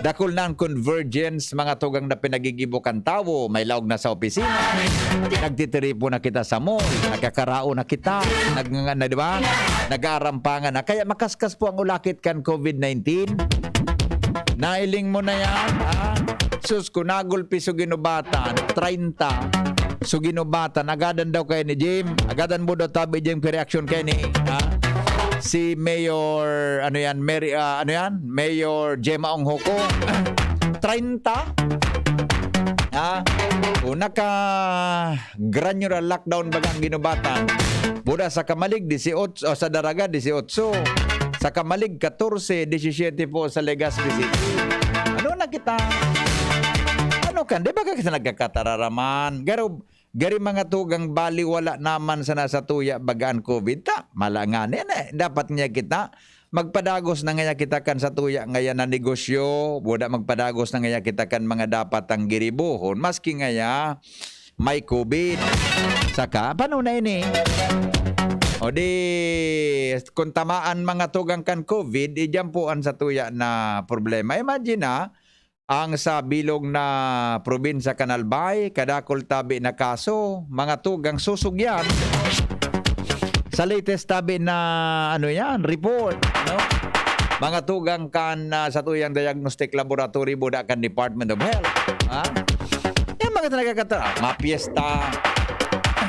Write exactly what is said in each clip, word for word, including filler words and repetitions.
Dakul na ang convergence, mga tugang, na pinagigibo kan tawo. May laog na sa opisina, nagtitiripon na kita sa mall, nagkakarao na kita, nag-, na, di ba? Nag-aarampangan na. Kaya makaskas po ang ulakit kan COVID nineteen. Nailing mo na yan, ha? Sus, kung nagulpi sa ginubatan, treinta. So, ginubatan, agadan daw kayo ni Jim. Agadan mo daw tabi, Jim, kay reaksyon kayo ni, ha? Si Mayor, ano yan? Mary, ah, ano yan? Mayor Gemma Onghoco. treinta? Ha? O, naka-granular lockdown baga ang ginubatan. Buda sa Camalig, dieciocho, o, sa Daraga, dieciocho. Sa Camalig, catorce, diecisiete po sa Legazpi City. Ano na kita? Ano kan? Di ba ka kita nagkakatararaman? Garo, gari mga tugang baliwala naman sana sa tuya baga an COVID ta. Mala nga niyan eh. Dapat niya kita, magpadagos na ngaya kita kan sa tuya ngaya na negosyo. Buda magpadagos na ngaya kita kan mga dapat ang giribohon. Maski ngaya, may COVID. Saka, paano na ini? O di, kung tamaan mga tugang kan COVID, iyan po ang sa tuya na problema. Imagine na, ang sa bilog na probinsya kan Albay, kadakul tabi na kaso, mga tugang susugyan. Sa latest tabi na, ano yan, report, no? Mga tugang kan, ah, sa tuyang diagnostic laboratory, buda kan Department of Health. Ha? Yan mga talaga kata, ah, mapiesta.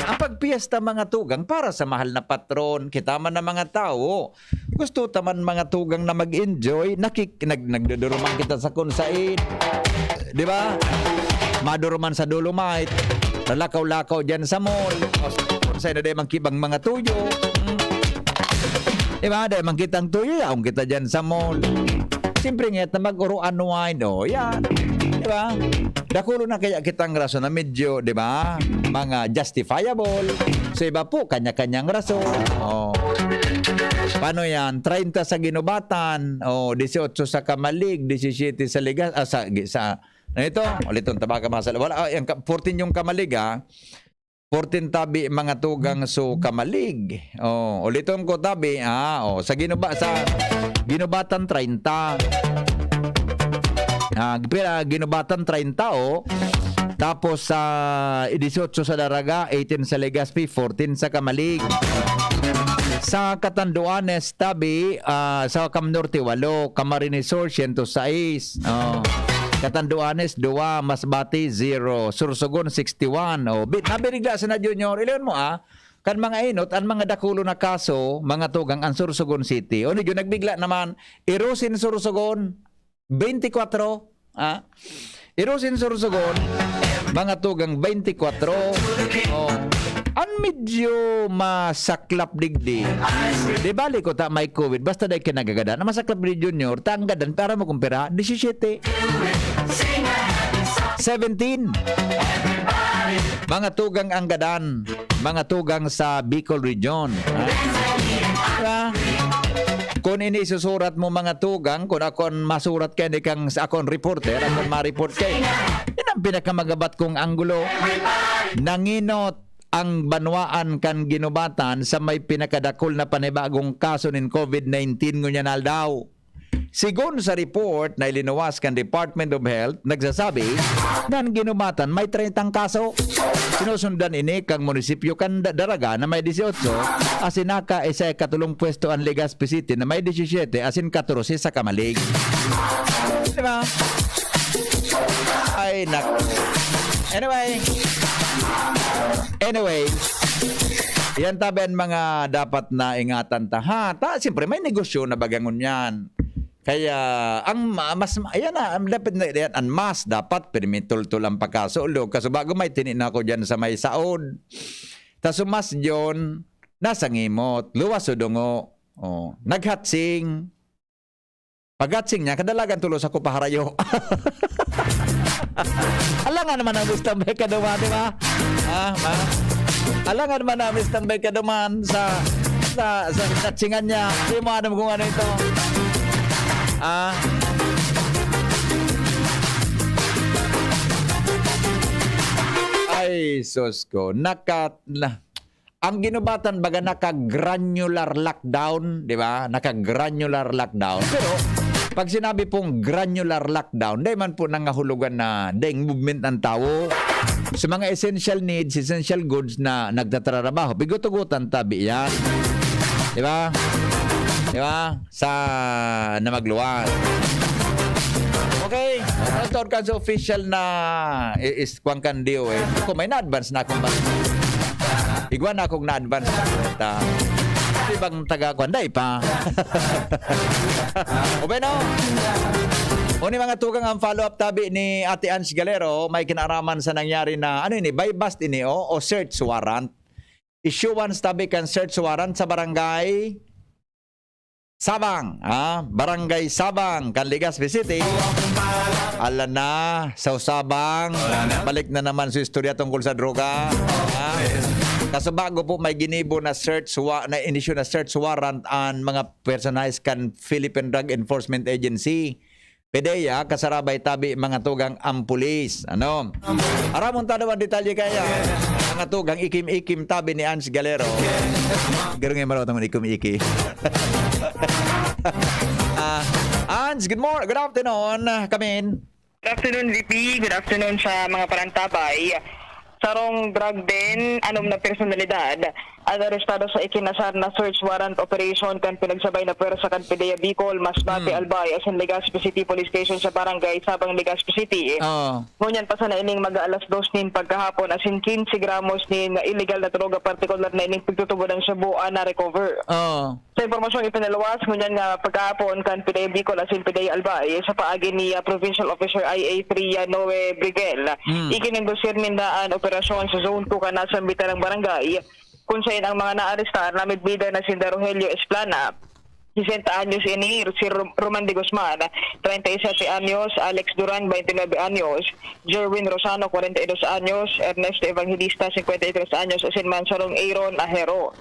Ang pagpiesta, mga tugang, para sa mahal na patron, kita man na mga tao, gusto ta man mga tugang na mag-enjoy, nakik-, nag-, nagduduruman kita sa kung sain. Di ba? Maduruman sa Dolomite, lalakaw-lakaw dyan sa mall. O, sa kung sain na di man kibang mga tuyo. Hmm. Di ba? Di man kitang tuyo, yaong kita dyan sa mall. Siyempre nga, ta mag-uro unwind, o, yan. Di ba? Dakulo na kaya kitang rason na medyo, di ba? Mga justifiable. Sa iba po, kanya-kanyang rason. O. Paano yan? treinta sa Ginubatan, o, dieciocho sa Camalig, diecisiete sa Ligas, ah, sa, sa, ano ito? Uliton, tabaga, mga sal-, wala, ah, yung ka-, fourteen yung Camalig, ah. fourteen tabi, mga tugang, so Camalig. O, uliton ko tabi, ah, o, sa Ginuba-, sa Ginubatan, treinta. Ah, pira, Ginubatan, treinta, o. Tapos sa dieciocho sa Daraga, eighteen sa Legazpi, fourteen sa Camalig. Sa Catanduanes tabi, ah, sa Cam Norte, walo. Camarines Sur, siyento sais. O. Catanduanes, dua. Masbate, zero. Sorsogon, sixty-one. O, bi-, nabirigla sana, Junior. Ileon mo, ah. Kan mga inot, ang mga dakulo na kaso, mga tugang, ang Sorsogon City. O, medyo nagbigla naman. Irosin, Sorsogon, twenty-four. Ah. Irosin, Sorsogon, mga tugang, twenty-four. O. Ang medyo masaklap digdi. Di bali ko ta may COVID, basta dai ka nagagadan. Ang masaklap digdi, Junior, ta ang gadan, para mo kumpira, diecisiete. seventeen. Mga tugang ang gadan, mga tugang sa Bicol Region. Ha? Diba? Kung ini isusurat mo, mga tugang, kung akon masurat kay ni kang sa akon reporter, akon ma-report kay. Yan ang pinakamagabat kong anggulo. Nanginot ang banwaan kan Ginubatan sa may pinakadakul na panibagong kaso nin COVID nineteen ngunyan aldaw. Sigon sa report na ilinuwas kan Department of Health, nagsasabi na ang Ginubatan may treinta kaso. Sinusundan ini kang munisipyo kan Da-, Daraga na may dieciocho, asin naka isa ikatulong pwesto ang Legazpi City na may diecisiete, asin katorse sa Camalig. Di ba? Ay, nak-, anyway. Anyway. Yan tabi ang mga dapat na ingatan ta, ha? Ta, siyempre, may negosyo na bagangon yan. Kaya, ang ma-, mas, ayan na, ang dapat na, ayan, ang mas dapat, pirmi tultol ang pagkasulog. Kaso bago may tini na ako dyan sa may saod. Ta sumas yun, nasa ngimot, luwas o dungo. Oh, naghatsing. Paghatsing niya, kadalagan tulo sa kupaharayo. Alangan naman ang Mister Beka duman, di ba? Ah, ma? Alangan naman ang Mister Beka duman sa, sa, sa hatsingan niya. Di mo alam kung ano ito. Ah? Ay, sus ko. Nakat-, na, ang Ginubatan baga naka-granular lockdown, di ba? Naka-granular lockdown. Pero, Pag sinabi pong granular lockdown, dai man po nangahulugan na daing movement ang tawo. Sa mga essential needs, essential goods na nagtatrabaho, pigutugutan tabi yan. Di ba? Di ba? Sa na magluwas. Okay. Ano to kan sa official na i- is kwan kan D O H? Ako, may na-advance na akong ba? Igwa na akong na-advance na ta. Di bang taga kwan? Dai pa. O, bueno. O ni mga tugang ang follow-up tabi ni Ate Ange Galero, may kinaaraman sa nangyari na, ano ini, buy bust ini, o, o search warrant. Issuance tabi kan search warrant sa barangay Sabang, ha? Barangay Sabang, kan Legazpi City. Ala na, sa Sabang, balik na naman sa istorya tungkol sa droga. Ha? Kaso bago po may ginibo na search wa-, na inisyu na search warrant ang mga personahe kan Philippine Drug Enforcement Agency, PDEA, kasarabay tabi mga tugang ang pulis. Ano? Aramon ta daw ang detalye kaya. Mga tugang ikim-ikim tabi ni Ange Galero. Garo nga maraw naman ikim-iki. Ah, Ange, good morning. Good afternoon. Kamin. Good afternoon, V P. Good afternoon sa mga parantabay. Sarong drug den, anom na personalidad ang arestado sa ikinasar na search warrant operation kan pinagsabay na pwersa kan PDEA Bicol, Masbate, Mm. Albay, asin Legazpi City Police Station sa Barangay Sabang, Legazpi City. Oh. Ngunyan pa sana ining mag-aalas dos nin pagkahapon, asin quince gramos nin illegal na droga, partikular na ining pagtutubod ng shabu, ah, na-recover. Oh. Sa impormasyong ipinaluwas ngunyan nga pagkahapon kan PDEA Bicol asin PDEA Albay sa paagi ni, ah, Provincial Officer I A three, ah, Noe Briguel, Mm. ikinondusir ninda an operasyon sa Zone two kan nasambitan na barangay, kun saen ang mga naarestar namidbidan na sinda Rogelio Esplana, sesenta anyos ini, si Rom-, Roman de Guzman, treinta y siete anyos, Alex Duran, veintinueve anyos, Jerwin Rosano, cuarenta y dos anyos, Ernesto Evangelista, cincuenta y tres anyos, asin man sarong Aaron Ahero.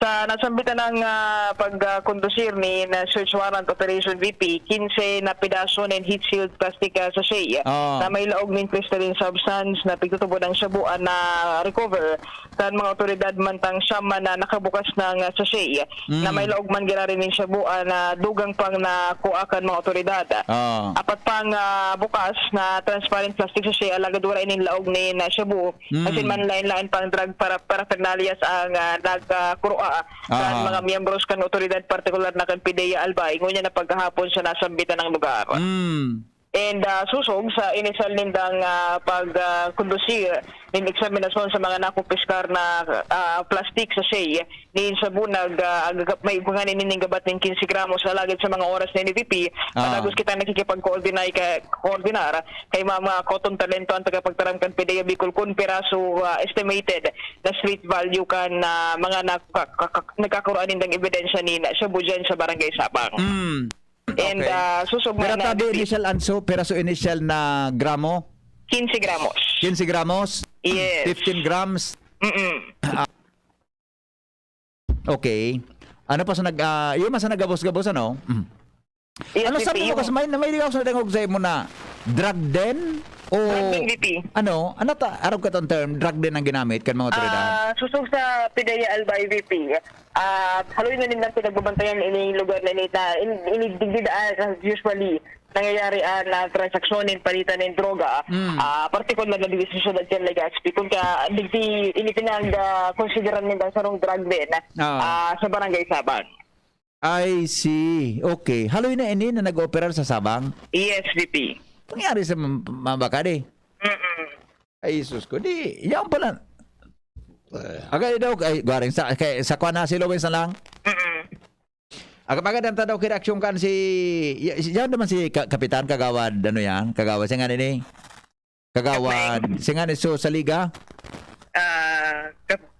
Sa nasambitan ng, ah, pagkondusir nin, ah, search warrant operation, V P, quince na pedaso nin heat-sealed plastic, ah, sachet Ah. na may laog nin crystalline substance na pigtutubod ng shabu an na-recover kan mga otoridad, mantang siyam man na nakabukas na, ah, sachet na Mm. may laog man giraray nin shabu an, ah, dugang pang nakua kan mga otoridad. Ah. Apat pang, ah, bukas na transparent plastic sachet, alagad wala ining laog nin, ah, shabu. Mm. Asin man lain-lain pang drug para paraphernalias ang, ah, nagkakurua kan Ah. mga miyembros kan otoridad, partikular na kan PDEA Albay, ngunyan na pagkahapon sa nasambitan ng lugar. Mm. And, ah, susog sa inisyal nindang, ah, pag, ah, kondusir nin eksaminasyon sa mga nakumpiskar na, ah, plastic sachet nin shabu, nag, ah, agagap-, may bunga nin ning gabat nin quince gramos. Alagad sa mga oras na ini, V P, Ah. padagos kitang nakikipag-coordinate ka, koordinar kay Ma'am, ah, Cotton Talento, ang tagapagtaram kan PDEA Bicol, kun piraso, ah, estimated na street value kan, ah, mga nagka-, ka-, ka-, nagkakuraan nindang ebidensya nin shabu dyan sa Barangay Sabang. Mm. And, Okay. ah, susog Pero na tabi initial anso, piraso initial na gramo? quince gramos. Quince gramos? Yes. Fifteen grams? Mm-mm. Okay. Ano pa sa nag, ah, yung masa nagabos-gabos, ano? Mm. Yes, Ano V P, sabi mo yung kasi may, may ligaw sa dangog sa mo na drug den? O Drug den, V P. Ano? Ano ta, arog ka tong term? Drug den ang ginamit kan mga otoridad? Ah, susog sa PDEA Albay, V P. Ah, haloy na nindang pinagbabantayan ini lugar na ini na in, ini digdi daan, ah, usually nangyayari ang, ah, transaksyon nin palitan nin droga. Mm. Ah, partikular na digdi sa syudad kan Legazpi. Kun ka, digdi, ini pinag, ah, konsideran nindang sarong drug den, Ah. ah, sa Barangay Sabang. I see. Okay. Haloy na ini na nag-operar sa Sabang? Yes, V P. Nangyari sa mam- mabakadi? Mm-mm. Ay, sus ko. Di, yan pala. Agay daw, ay, garing sa, kay, sa kwan na si Lawrence na lang. Mm-mm. Agad-agad ang tadaw kireaksyon kan si, y- si, yan naman si Ka- Kapitan Kagawad, ano yan? Kagawad, siya nga nini? Kagawad, siya nga ni so, sa Liga? Ah, kap-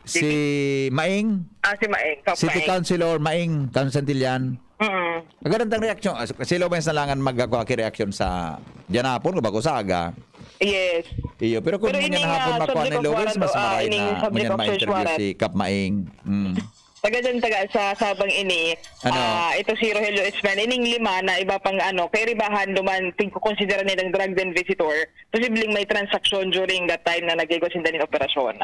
Si Maing? ah, si Maeng. Kap City Maeng. Councilor Maing, Council Santillan? Mm-mm. Agad ang reaksyon. Ah, si Lawrence na lang ang magkakawa ki reaksyon sa dyan hapon, kung bago sa aga. Yes. Iyo, pero kung Pero ngunyan ining, hapon ah, makuha subject ni of Lawrence, warrant, mas ah, maray ining na subject ngunyan of search ma-interview warrant. Si Kap Maing. Mm. Taga dyan, taga sa Sabang ini, Ano? ah, ito si Rogelio Esman, ining lima na iba pang ano, kay Ribahan duman, tingkukonsidera nilang drug den visitor, posibleng may transaksyon during that time na nag-igwa sinda nin operasyon.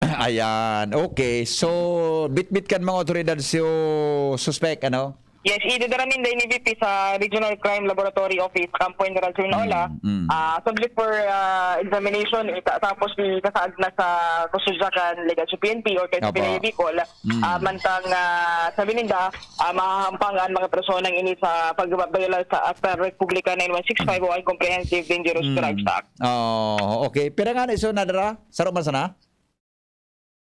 Ayan. Okay. So, bitbit kan mga otoridad si suspect, ano? Yes, idadara ninda ini, V P, sa Regional Crime Laboratory Office, Campo General Sinaola. Mm, mm. Ah, subject for, ah, examination, ita-, tapos ikasaad na sa kustodiya kan Legazpi P N P or kay Opo. P D A Bicol. Mm. Ah, mantang, ah, sabi ninda, ah, mahahampang ang mga personang ini sa pagbabayolal sa Akta Republika nine one six five o ang Comprehensive Dangerous Mm. Drugs Act. Oh, okay. Pira nga na iso nadara? Saro man sana?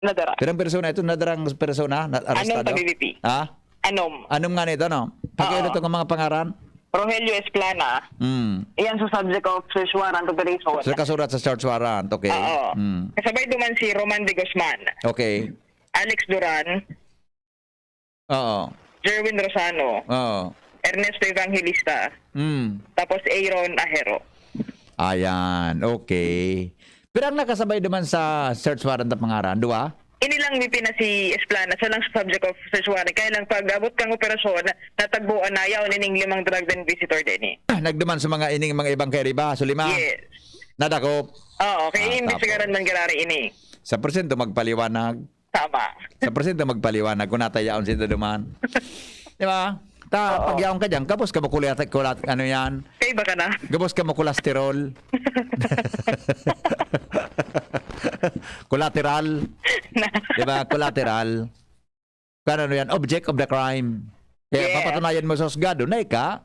Nadara. Pirang persona ito? Nadarang persona na Anom arestado? Sa B B P. Ha? Anom. Anom nga nito, no? Pag-, Oo. Ano itong mga pangaran? Rogelio Esplana. Mm. Iyan sa subject of search warrant operation. Sa kasurat sa search warrant, okay. Oo. Mm. Kasabay duman si Roman de Guzman. Okay. Alex Duran. Oo. Jerwin Rosano. Oo. Ernesto Evangelista. Mm. Tapos Aaron Ahero. Ayan, okay. Pero ang nakasabay naman sa search warrant na pangaran, duwa? Ini lang, V P, na si Esplana, siya lang sa subject of search warrant. Kaya lang, pag abot kang operasyon, natagbuan na yaon ining limang drug den visitor din eh. Ah, nagduman sa mga ining mga ibang kairiba, so lima? Yes. Nadakop? Oo, kaya Ah, iimbestigaran tapos? Man garari ini. Sa porsyento, magpaliwanag. Tama. Sa porsyento, magpaliwanag kung natayaon sinda duman. Di ba? Ta, Oo. Pag yaon ka dyan, gabos ka mo kulat, kulat, ano yan? Kaiba ka na. Gabos ka mo cholesterol. Collateral. Na. Di ba? Collateral. Kung ano yan, object of the crime. Kaya Yeah. papatunayan mo sa husgado na ika,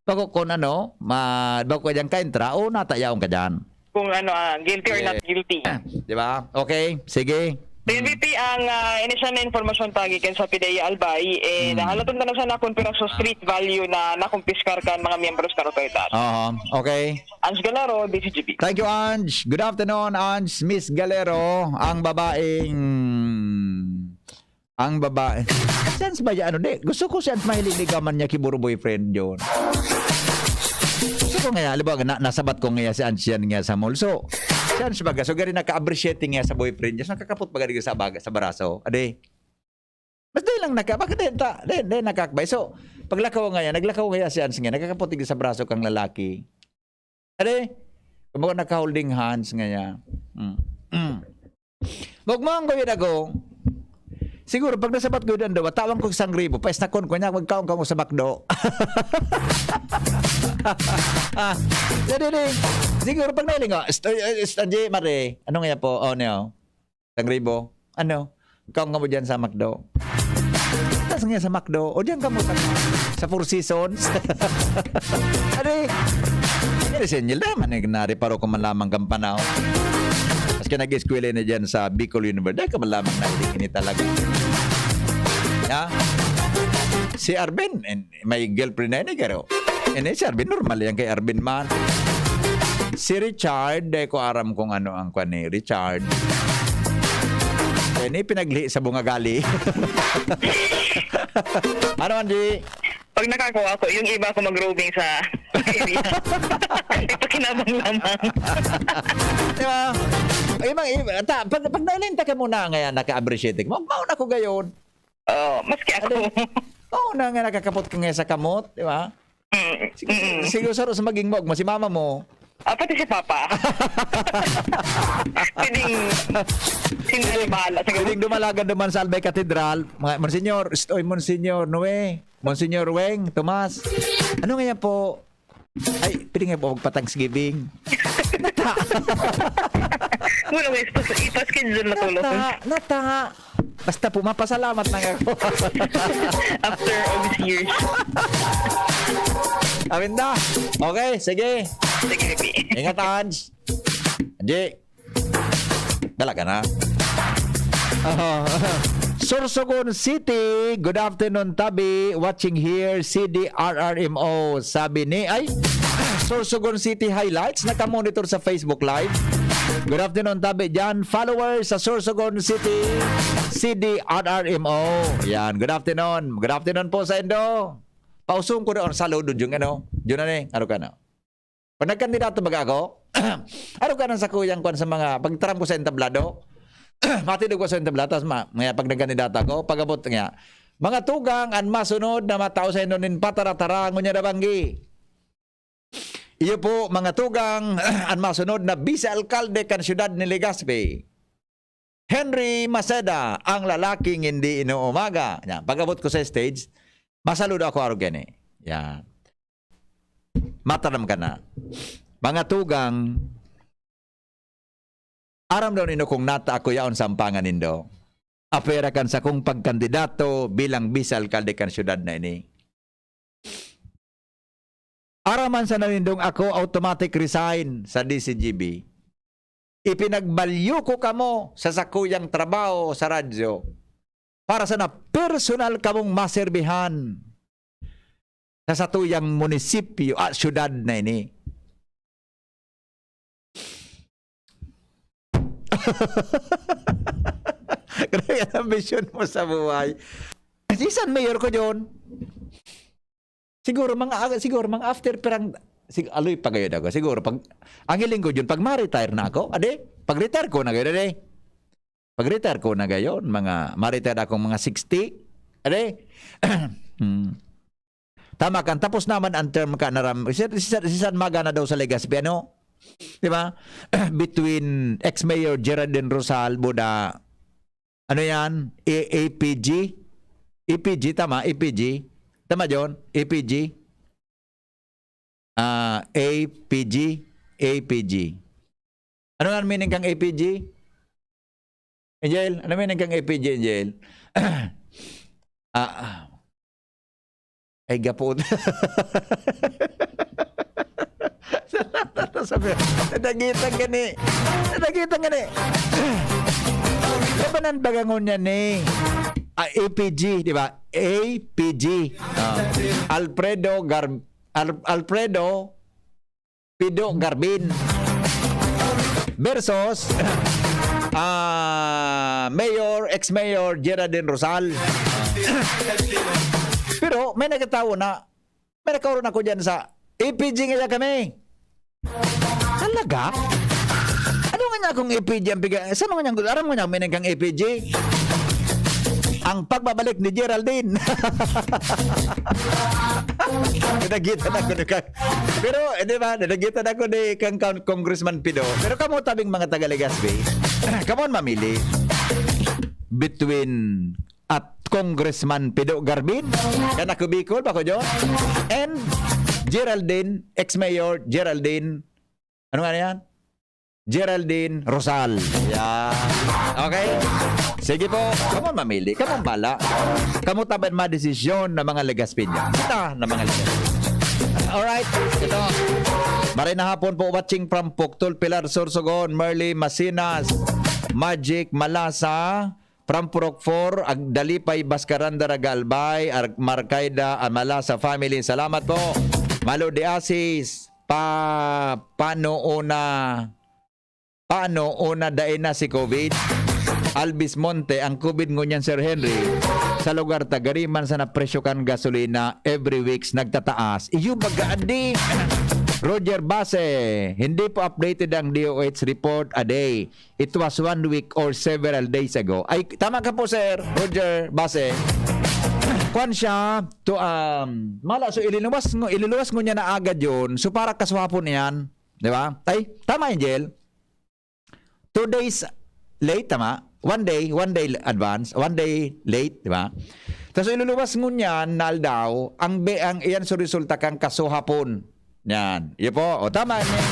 pag kung ano, ma, bago ka dyan kaintra, o natayaon ka dyan. Kung ano, ah, guilty or Yeah. not guilty. Di ba? Okay, sige. P N P P ang, ah, inisyal na impormasyon pagikan sa P D E A Albay, eh, Hmm. nahalaton na siya na kung piraso street value na nakumpiskar kan mga miyembros kan otoridad. Oo, okay. Ans Galaro, D Z G P. Thank you, Ange. Good afternoon, Ange. Miss Galero, ang babaeng, ang babae. Si Ange ba yan? Ano, di? Gusto ko si Ange mahiling ni gaman niya kiburo boyfriend yun. Gusto ko nga, alam mo, na, nasabat ko nga si Ange yan nga sa mall. So, si Ange baga, so gari naka-appreciate nga sa boyfriend niya. So, nakakapot baga di sa, baga, sa baraso. Ade, mas dahil lang naka, bakit dahil ta, dahil, dahil nakakbay. So, paglakaw nga yan, naglakaw nga yan si Ange nga, nakakapot di sa braso kang lalaki. Ade, kumbaga naka-holding hands nga yan. Mm. Mm. Magmahang ko yun ako. Siguro, pag nasabat ko yun, dawa, tawang ko isang ribo, paisnakon ko niya, magkaon ka mo sa McDo. Ah, dali, dali. Siguro, pag nailing ko, "Est-, eh, eh, est-, Angie, Mare, ano nga po?" "Oh, no. Isang ribo." "Ano?" "Kaon ka mo dyan sa McDo." Tas nga sa McDo, o diyan ka mo sa, sa Four Seasons. Ano eh? Pero sa inyo naman, eh, nareparo ko man lamang kang panahon. Maski nag-eskwela na dyan sa Bicol University, dahil ka man lamang nahiling ini talaga. Ha? Si Arvin, and may girlfriend na ini, pero, and si Arvin, normal yan kay Arvin man. Si Richard, di ko aram kung ano ang kwan ni Richard. Kaya ni pinaglihi sa bunga gali. Ano, Angie? Pag nakakuha ko, yung iba ako mag-roaming sa area. Ipakinabang lamang. Di ba? Ay, mang, iba, ta, pag, pag nailenta ka muna ngayon, naka-appreciate ka, magmaon ako gayon. Oo, maski ako. Ano? Oo na nga, nakakapot ka nga sa kamot, di ba? Mm, Siguro, mm. siguro sa sa maging mog mo, si mama mo. Ah, pati si Papa. Pwedeng sila na bahala sa Pwedeng dumalagan naman sa Albay Cathedral. Mga, "Monsignor, st-, oy, Monsignor Noe, Monsignor Weng, Tomas. Ano nga yan po?" "Ay, pwede nga po magpa-Thanksgiving." Nata. Wala, may ipas-, ipas-schedule na tulo. Nata, nata. Basta po, mapasalamat lang ako. After all these years. Aminda. Okay, sige. Sige, sige. Ingat, Ange. Angie. Dala ka na. Aha. Sorsogon City, good afternoon, Tabi. Watching here, C D R R M O. Sabi ni, ay, Sorsogon City Highlights, nakamonitor sa Facebook Live. Good afternoon, Tabi. Diyan, followers sa Sorsogon City, C D R R M O. Yan, good afternoon. Good afternoon po sa Indo. Pausong ko doon, saludo, yung ano, yun na ni, ano ka na. Pag nagkandidato baga ako, araw ka nang sakuyang kwan sa mga, pagtaram ko sa entablado, matindog ko sa entablado, tapos ma-, mga pag nagkandidato ako, pag-abot niya, "Mga tugang, an masunod na matao sa indo nin pataratara, ngunyan na banggi." Iyo po, mga tugang, an masunod na vice-alkalde kan siyudad ni Legazpi. Henry Maceda, ang lalaking hindi inuumaga. Yan, pag-abot ko sa stage, Masaludo ako arog gani. Yan. Mataram ka na. Mga tugang, aram daw nindo kung nata ako yaon sa ampangan nindo. Apwera kan sakong pagkandidato bilang vice alkalde kan syudad na ini. Araman sa nanindong ako automatic resign sa D C G B. Ipinagbalyo ko kamo sa sakuyang trabaho sa radyo para sana personal kamong maserbihan sa satuyang munisipyo at syudad na ini. Grabe ang ambisyon mo sa buhay. Sisan mayor ko, John? Siguro mga, siguro mga after pirang, sig-, aloy pa gayod ako. Siguro pag, ang hiling ko, John, pag ma-retire na ako, ade, pag-retire ko na gayod, ade. Pag-retire ko na gayon, mga, ma-retire akong mga sixty, ade. Hmm. Tama kan, tapos naman ang term ka naram, si, si, si San Magana daw sa Legazpi, ano? Di ba? Between ex-mayor Geraldine Rosal, Buda, ano yan? A-, A P G? A P G, tama? A P G? Tama, John? A P G? Ah, A P G? A P G. Ano nga ang meaning kang A P G? Angel, ano meaning kang A P G, Angel? Ah, ah. Ay, gapot. Salamat na sabi. Nadagitan gani. Nadagitan gani. Kabanan bagangon niya ni, ah, A P G, di ba? A P G. Ah. Alfredo Gar-, Al-, Alfredo Pido Garbin versus, ah, Mayor, ex-Mayor Geraldine Rosal. Pero may nagkatawo na, may nagkaroon ako dyan sa A P G ngaya kami. Talaga? Ano nga niya kung A P G ang piga-, saan nga niya, aram nga niya, meaning kang A P G? Ang pagbabalik ni Geraldine. Nagkita na ko ni Kang, pero, eh, di ba, nagkita na ko ni kang Con-, Congressman Pido. Pero kamo tabing mga taga Legazpi, kamo ang mamili between at Congressman Pido Garbin, kan ako Bicol, bako John, and Geraldine, ex-mayor Geraldine, ano nga na yan? Geraldine Rosal. Yan. Okay? Sige po, kamo mamili, kamo bala. Kamo taban madesisyon na mga Legaspiña. Kita na mga Legaspiña. Alright, ito. Maray na hapon po, watching from Poctol, Pilar, Sorsogon, Merly, Masinas, Magic, Malasa, from Purok four, Ag-, Dalipay, Bascaranda, Ragalbay, Ar-, Marcayda, Malasa family. Salamat po. Malo de Asis, pa, paano una, paano una dai na si COVID? Alvis Monte, ang COVID ngunyan, Sir Henry, sa lugar ta, gariman sa na presyo kan gasolina every weeks nagtataas. Iyo baga, adi. Roger Base, hindi po updated ang D O H report a day. It was one week or several days ago. Ay, tama ka po, Sir Roger Base. Kwan siya, to, um, mala, so ililuwas ngo, ililuwas ngunyan na agad yun. So, para kasuhapon yan. Di ba? Ay, tama, Angel. Two days late, tama? One day, one day advance, one day late, di ba? Tapos iluluwas ngunyan na aldaw, ang be-, ang iyan so resulta kan kasuhapon. Yan. Iyo po. O, tama yan.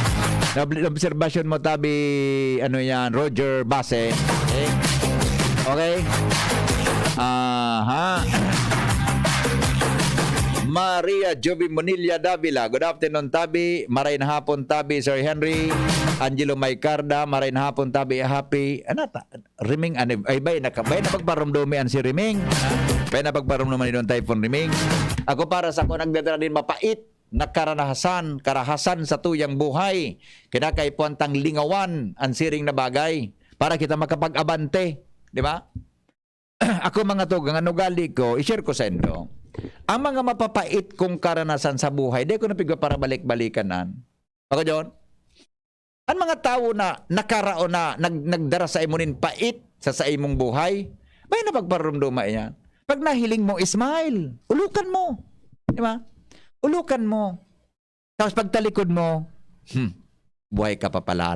Nab-, obserbasyon mo, tabi, ano yan, Roger Base. Okay? Okay? Aha. Maria Jovi Monilla Davila. Good afternoon, tabi. Maray na hapon, tabi, Sir Henry. Angelo Maicarda, maray na hapon, tabi. Happy, ano ta? Riming, ano, ay, bay, naka-, bay na pagparumdumi an si Riming. Bay na pagparumdumi ni Don Typhoon Riming. Ako para sa ako nagdadala din mapait na karanasan, karahasan sa tuyang buhay. Kinakaipuhan tang lingawan ang siring na bagay para kita makapag-abante, di ba? Ako, mga tugang, ang ugali ko, i-share ko sa inyo. Ang mga mapapait kong karanasan sa buhay, di ko na pigpaparabalik-balikan nan. Ako, John? Ang mga tawo na nakaraon na nag-, nagdara sa imo nin pait sa, sa imong buhay, may napagparumduma iyan. Pag nahiling mo, smile. Ulokan mo. Di ba? Ulokan mo. Tapos pagtalikod mo, hmm, buhay ka pa pala.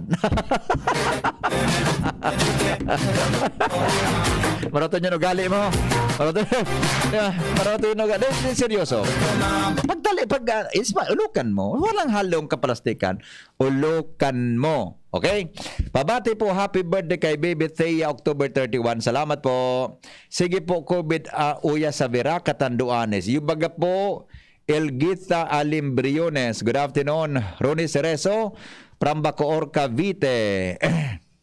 Maraton yung ugali mo. Maraton, di ba? Maraton yung ugali. Di, di, seryoso. Pagtali, pag, ah, isma, ulukan mo. Walang halong kaplastikan. Ulukan mo. Okay? Pabati po, happy birthday kay Baby Thea, October thirty-one. Salamat po. Sige po, COVID, ah, uya sa Vera, Catanduanes. Yubaga po, Elgita Alim Briones. Good afternoon. Ronnie Cerezo, from Bacoor, Cavite.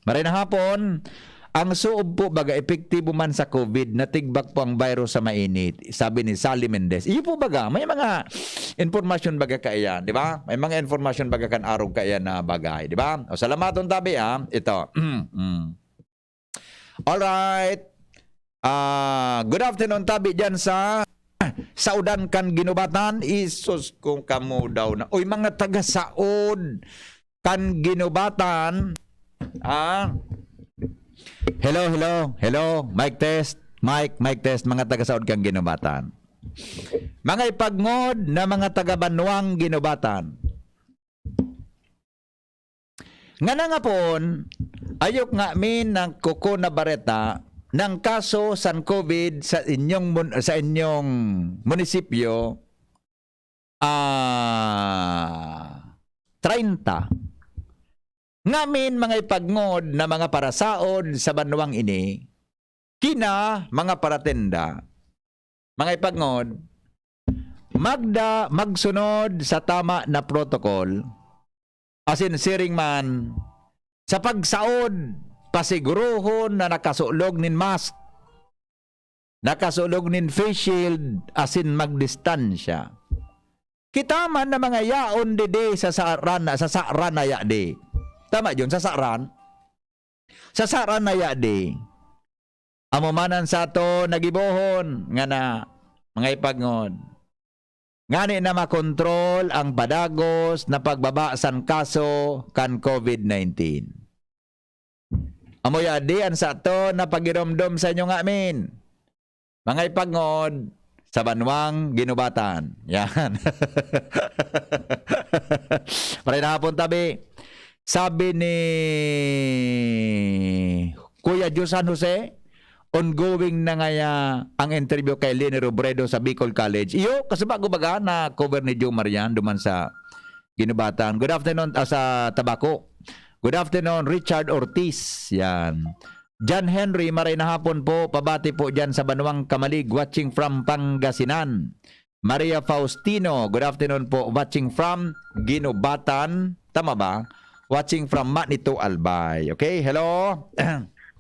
Maray na hapon. Ang suob po baga epektibo man sa COVID, natigbak po ang virus sa mainit, sabi ni Sally Mendez. Iyo po baga, may mga informasyon baga kaiyan, di ba? May mga informasyon baga kan arog kaiyan na bagay, di ba? O, salamaton tabi, ha. Ito. Mm. Alright. Ah, good afternoon, tabi dyan sa Saodan kan Ginubatan. Isus, kung kamo daw na. Uy, mga taga-Saod kan Ginubatan. Ah. Hello, hello, hello. Mic test. Mic, mic test. Mga taga-Saod kan Ginubatan. Mga ipagngod na mga taga-Banwang Ginubatan. Ngana nga pon, ayok nga mi nagkuko na bareta nang kaso san COVID sa inyong mun-, sa inyong munisipyo, ah, treinta. Ngamin mga ipagngod na mga parasaod sa banwang ini, kina mga paratenda, mga ipagngod, magda, magsunod sa tama na protocol, asin siring man, sa pagsaod, pasigurohon na nakasulog nin mask, nakasulog nin face shield, asin magdistansya. Kita man na mga yaon didi sa Sarana, sa Sarana ya di. Tama yun, sa Saran. Sa Saran na ya di. Amo man an sato nagibohon ngana, mga ipagngod. Ngani na makontrol ang padagos na pagbaba san kaso kan COVID nineteen. Amo ya di an sato na pagiromdom sa inyo ngamin. Mga ipagngod sa banwang Ginubatan. Yan. Maray na hapon, tabi. Sabi ni Kuya Diyosan Jose, ongoing na ngaya ang interview kay Leni Robredo sa Bicol College. Iyo, kasi bago baga na cover ni Joe Marian duman sa Ginubatan. Good afternoon, ah, sa Tabaco. Good afternoon, Richard Ortiz. Yan. John Henry, maray na hapon po. Pabati po dyan sa Banwang Kamalig, watching from Pangasinan. Maria Faustino, good afternoon po. Watching from Ginubatan. Tama ba? Watching from Manito, Albay. Okay, hello.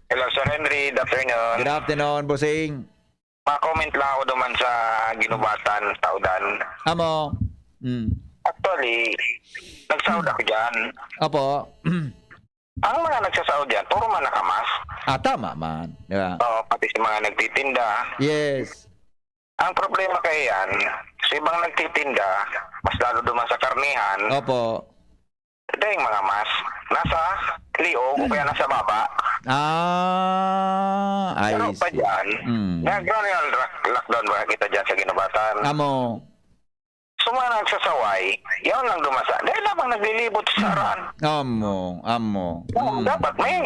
Hello, Sir Henry. Good afternoon. Good afternoon, Bossing. Pa-comment lang ako duman sa Ginubatan, Saodan. Amo. Mm. Actually, nagsaod ako dyan. Opo. Ang mga nagsasaod dyan, puro man nakamas. Ah, tama man. Di ba? Oo, pati sa mga nagtitinda. Yes. Ang problema kaya yan, sa ibang nagtitinda, mas lalo duman sa karnihan, Opo. dahil mga mas, nasa liog o kaya nasa baba. Ah, I Pero pa see. dyan, Mm. nag-general lock- lockdown ba kita dyan sa Ginubatan? Amo. So mga nagsasaway, yaon lang dumasa. Dahil lamang naglilibot sa saran. Amo, amo. Oo, Mm. dapat may,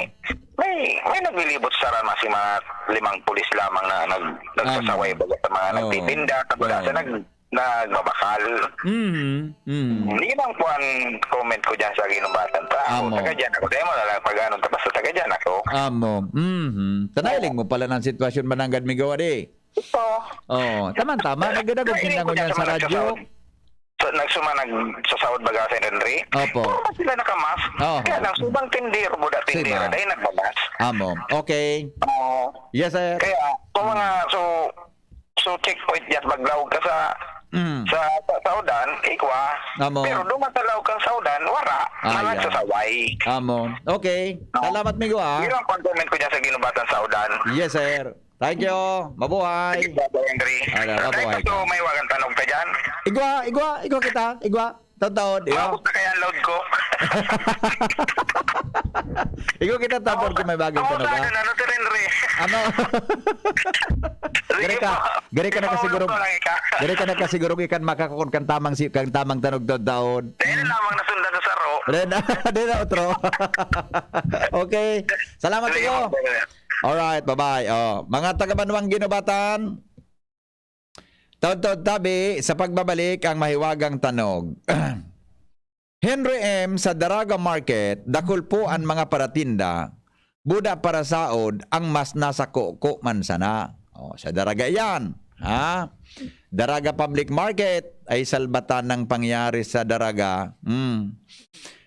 may, may naglilibot sa saran, mas yung mga limang pulis lamang na nag, nagsasaway Amo. baga sa mga Oo. nagtitinda, sa Oo. sa nag, nagbabakal. Mhm. Mhm. Hindi lang po ang comment ko dyan sa Ginubatan. Ta, ako, Amo. taga dyan ako. Dahil mo na lang pag-ano, tapos sa taga dyan ako. Amo. Mhm. Tanayling mo pala ng sitwasyon mananggad mi gawa di. Ito. Oo, tama-tama. Nagdadagog Ay, din ko ako dyan niyan sa sa radyo. nagsasaod. Sa, nagsuma, nagsasaod baga sa Henry. Opo. Puro ba sila nakamas? Oo. Kaya lang, subang tindero, buda tindera, Sima. Dahil nagmamas. Amo. Okay. Oo. Yes, sir. Kaya, kung mga, so, so checkpoint dyan, maglaog ka sa, Mm. sa, sa Saodan, ikwa. Amo. Pero duman sa laog kang Saodan, wara. Ah, Mga yeah. nagsasaway. Amo. Okay. Salamat, migo, ah. Yun ang pag-comment ko dyan sa Ginubatan Saodan. Yes, sir. Thank you. Mabuhay. Baba Henry. Ala, mabuhay Gusto ka. May wagan tanog ka dyan. Igwa, igwa, igwa kita. Igwa. Taon-taon. Igwa. Maubos na kaya ang load ko. Ikaw kita, Tador, kung may bagong Ako tanog, sana ha? na, no, Sir Henry. Ano? Sige Gari ka, po. gari ka Ikaw nakasiguro, ang tulay ka. gari ka nakasiguro ikan makakukon kan tamang si, kan tamang tanog daod-daod. Dahil lamang nasundan sa saro. Ren, di na, otro. Okay. Salamat Sige iyo. po, Sir. Alright, bye-bye. Oh, mga taga Banwang Ginubatan, taod-taod tabi sa pagbabalik ang mahiwagang tanog. Henry M, sa Daraga Market, dakul po an mga paratinda, buda parasaod ang mas nasa kuko man sana. Oh, sa Daraga iyan, ha? Daraga Public Market ay salbatan ng pangyari sa Daraga. Hmm.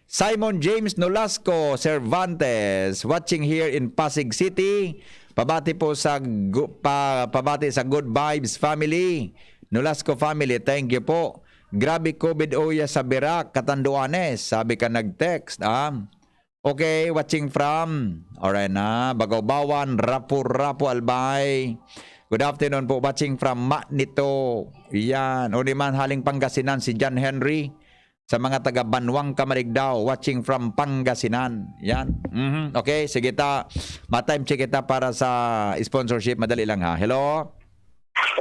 Simon James Nolasco Cervantes, watching here in Pasig City. Pabati po sa gu-, pa, pabati sa Good Vibes family. Nolasco family, thank you po. Grabe covid uya sa Birak, Catanduanes, sabi ka nag-text, ah. Okay, watching from, alright na, Bagawbawan, Rapu-Rapu, Albay. Good afternoon po, watching from Manito. Yan, o di man, haling Pangasinan, si John Henry. Sa mga taga Banwang Camarigdao, watching from Pangasinan. Yan. Mhm. Okay, sige ta. Ma-time check kita para sa sponsorship. Madali lang, ha. Hello?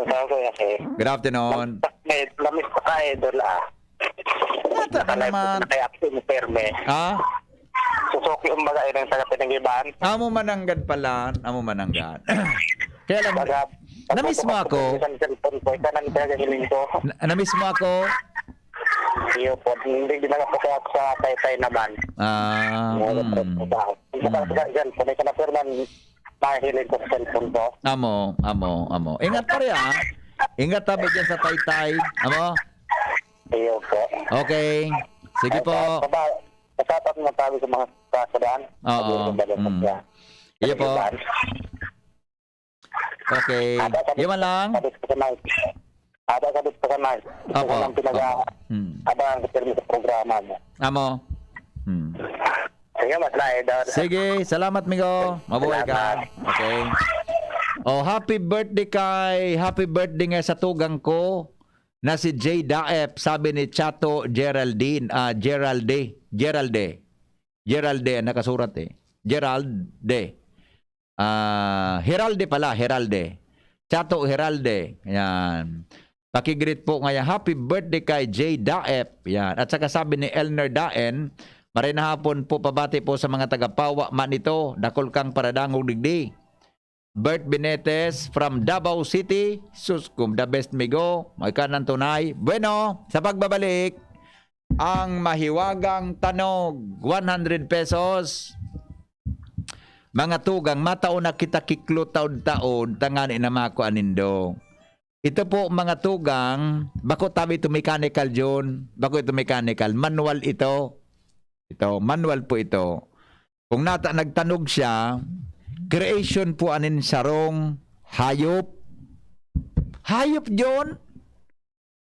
Hello, Kuya Kim. Good afternoon. May lamis pa ka, idol, ah. Nata ka Nakalay naman. Na kaya ako ni Perme. Ha? Susuki yung baga, yun ang taga Pinanggiban. Amo mananggad pala. Amo mananggad. Kaya lang, Baga, namiss mo ako? Sa cellphone ko, isa nang pinagahiling ko. Na, namiss mo ako? Iyo po, hindi ginagawa ko kaya sa taytay naman. Ah, Mga mm. Sa, sa, sa cellphone, isa na po naman mahiling ko sa cellphone ko. Amo, amo, amo. Ingat pa rin, ah. Ingat tabi dyan sa taytay. Amo? Iyo po. Okay. Sige Ay, po. Sa, sa, sa, sa, mga tabi sa mga kasadaan. Oo. Sabi ko, balik ko Mm. siya. Iyo po. Sa iba. Okay. Aba, sabi, Iwan lang. Sabi ko sa Mike. Aba, sabi ko sa Mike. Ito Opo. Naman pinaga, Opo. Hmm. Abangan ko pirmi sa programa mo. Amo. Hmm. Sige, mas na, idol. Sige, salamat, migo. Mabuhay ka. Salamat. Okay. Oh, happy birthday kay, happy birthday nga sa tugang ko na si Jay Daep, sabi ni Chato Geraldine, ah, Geralde, Geralde. Geralde, ang nakasurat eh. Geralde. Ah, Heralde pala, Heralde. Chato Heralde. Yan. Pakigreet po ngayon. Happy birthday kay Jay Daep. Yan. At saka sabi ni Elner Daen, "Maray na hapon po, pabati po sa mga taga-Pawa, Manito. Dakul kang paradangog digdi." Bert Benetes from Davao City. Sus, kum the best, migo. May kanan tunay. Bueno, sa pagbabalik, ang mahiwagang tanog, one hundred pesos. Mga tugang, matao na kita kiklo taod-taod, tangani na makua nindo. Ito po, mga tugang, bako tabi ito mechanical, Jun. Bako ito mechanical. Manual ito. Ito, manual po ito. Kung nata nagtanog siya, creation po anin sarong hayop. Hayop, Jun.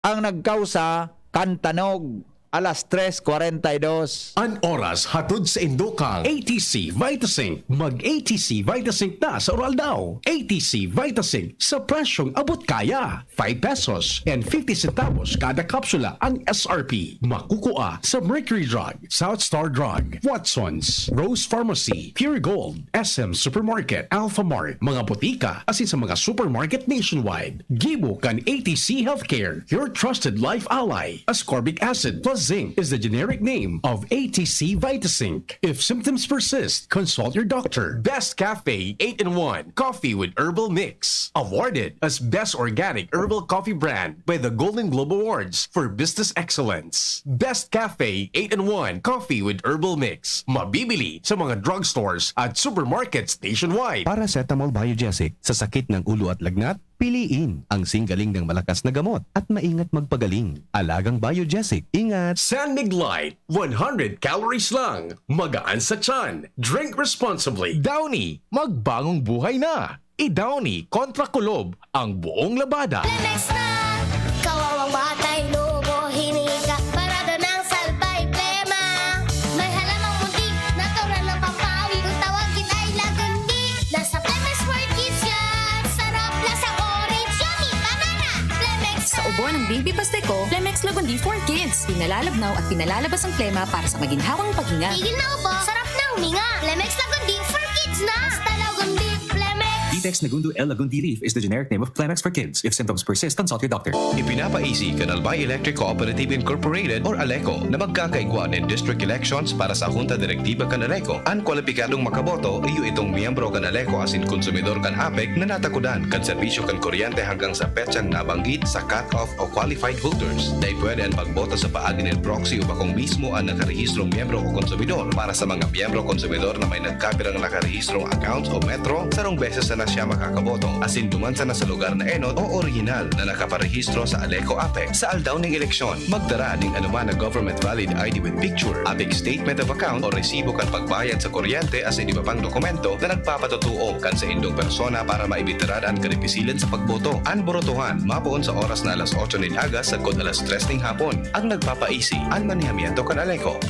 Ang nagkausa kan tanog, alas tres kwarenta y dos. An oras hatod sa indo kang A T C Vitasync. Mag A T C Vitasync na sa Uraldaw. A T C Vitasync sa presyong abot kaya. Five pesos and fifty centavos kada kapsula ang S R P. Makukua sa Mercury Drug, South Star Drug, Watsons, Rose Pharmacy, Pure Gold, S M Supermarket, Alphamart, mga botika, asin sa mga supermarket nationwide. Gibo kan A T C Healthcare, your trusted life ally. Ascorbic acid plus zinc is the generic name of A T C Vitasync. If symptoms persist, consult your doctor. Best Cafe eight-in-one Coffee with Herbal Mix. Awarded as Best Organic Herbal Coffee Brand by the Golden Globe Awards for Business Excellence. Best Cafe eight-in-one Coffee with Herbal Mix. Mabibili sa mga drugstores at supermarkets nationwide. Paracetamol Biogesic sa sakit ng ulo at lagnat, piliin ang singgaling ng malakas na gamot at maingat magpagaling. Alagang Biogesic, ingat! San Mig Light, one hundred calories lang. Magaan sa tiyan. Drink responsibly. Downy, magbangong buhay na. I-Downy kontra kulob ang buong labada. Lemex na! Kawawang batay, lobo, hininga, parada ng salbay, plema. May halamang munti, natural na pampawi. Kung tawagin ay lagundi, nasa Lemex World Kids yan. Sarap, lasang orange, yummy, banana. Lemex Sa ubo ng baby pastiko, Lemex Lagundi for Kids. Pinalalabnaw at pinalalabas ang plema para sa maginhawang paghinga. Tigil na ubo, sarap na Minga, Plemex Lagundi for kids na! Basta Lagundi, Plemex! Vitex Negundo L Lagundi leaf is the generic name of Plemex for kids. If symptoms persist, consult your doctor. Ipinapaisi kan Albay Electric Cooperative Incorporated or ALECO na magkakaigwa nin district elections para sa Junta Direktiba kan ALECO. An kwalipikadong makaboto iyo itong miyembro kan ALECO asin konsumidor kan APEC na natakudan kan serbisyo kan kuryente hanggang sa petsang nabanggit sa cut-off o qualified voters. Dai pwede an pagboto sa paagi nin proxy o bakong mismo an nakarehistrong miyembro o konsumidor. Para sa mga miyembro konsumidor na may nagkapirang nakarehistrong accounts o Metro, sarong beses sana siya makakaboto, asin duman sana sa lugar na enot o orihinal na nakaparehistro sa ALECO APEC. Sa aldaw ning eleksyon, magdara nin anuman na government valid I D with picture, APEC statement of account o resibo kan pagbayad sa kuryente asin iba pang dokumento na nagpapatotoo kan saindong persona para maibitiran an karipisilan sa pagboto. An borotohan mapoon sa oras na alas otso nin aga sagkod alas tres nin hapon. Ang nagpapaisi, an manehamiento kan ALECO.